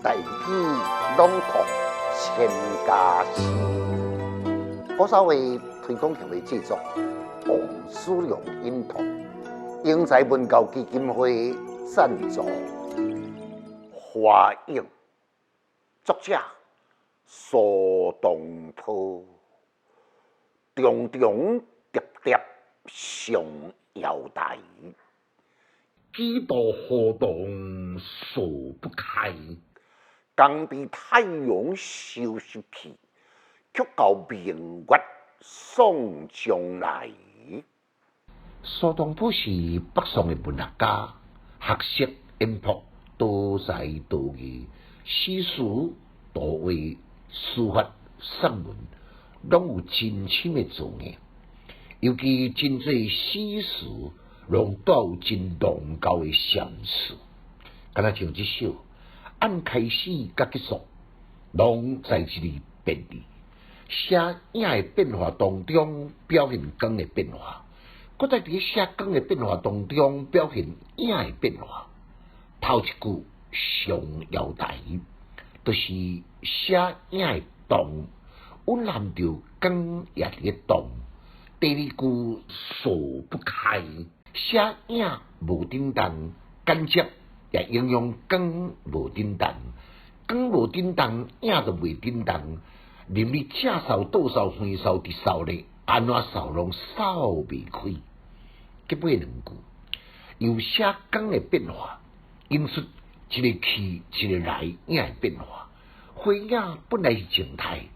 大語朗讀千家詩。古早話推廣協會製作，王書良音讀，英才文教基金會贊助。花影，作者蘇東坡。重重疊疊上瑤台，幾度河動掃不開。江被太陽收拾去，卻教明月送將來。蘇東坡是北宋的文學家，學識淵博，多才多藝，詩詞、圖畫、書法、散文，攏有真深的造詣。尤其真濟詩詞，攏帶有真濃厚的禪詞，敢若像這首，按開始佮結束，攏在一个變字，寫影的變化當中表現光的變化，閣在佇寫光的變化當中表現影的變化。頭一句上瑤台，就是寫影的動，蘊含著光也佇咧動。第二句掃不開，寫影無振動，間接也影響光無振動，光無振動，影就袂振動。任你正掃、倒掃、橫掃、直掃咧，按怎掃攏掃袂開。結尾兩句由寫光的變化，引出一个去一个來影的變化。花影本來是靜態，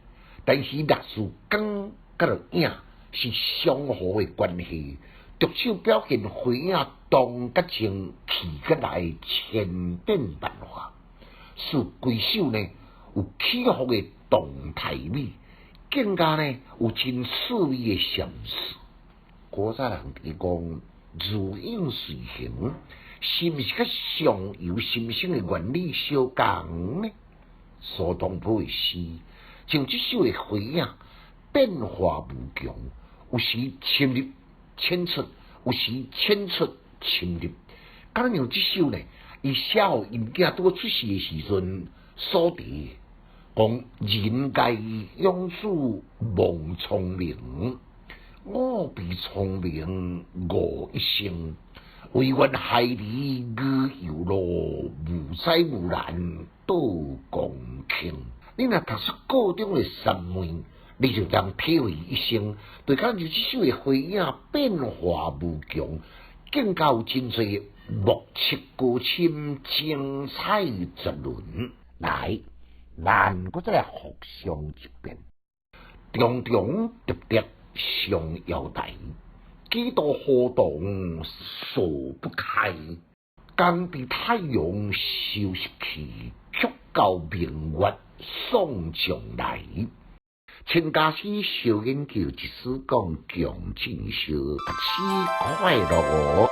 但是若是光佮影是相互的關係，著手表現花影動佮靜、去佮來千變萬化，使規首呢有起伏的動態美，更加呢有真趣味的禪詞。古早人佇講如影隨形，是毋是佮相由心生的原理相仝呢？蘇東坡的詩，像這首的花影，變化無窮，有時深入淺出，有時淺出深入。敢若像這首呢，伊寫予𪜶囝拄出世的時陣所題，講人該養子望聰明，我必聰明誤一生。惟願孩兒愚猶樂，無災無難到公卿。你若讀出個中的三昧，你就當體會一生，對敢像這首的花影變化無窮，更加有真濟莫測高深、精彩絕倫。來，咱閣再來複誦一遍：重重疊疊上瑤台，幾度河動掃不開。江被太陽收拾去，卻教明月送將來。千家詩小研究，一絲講強進修，讀書快樂哦。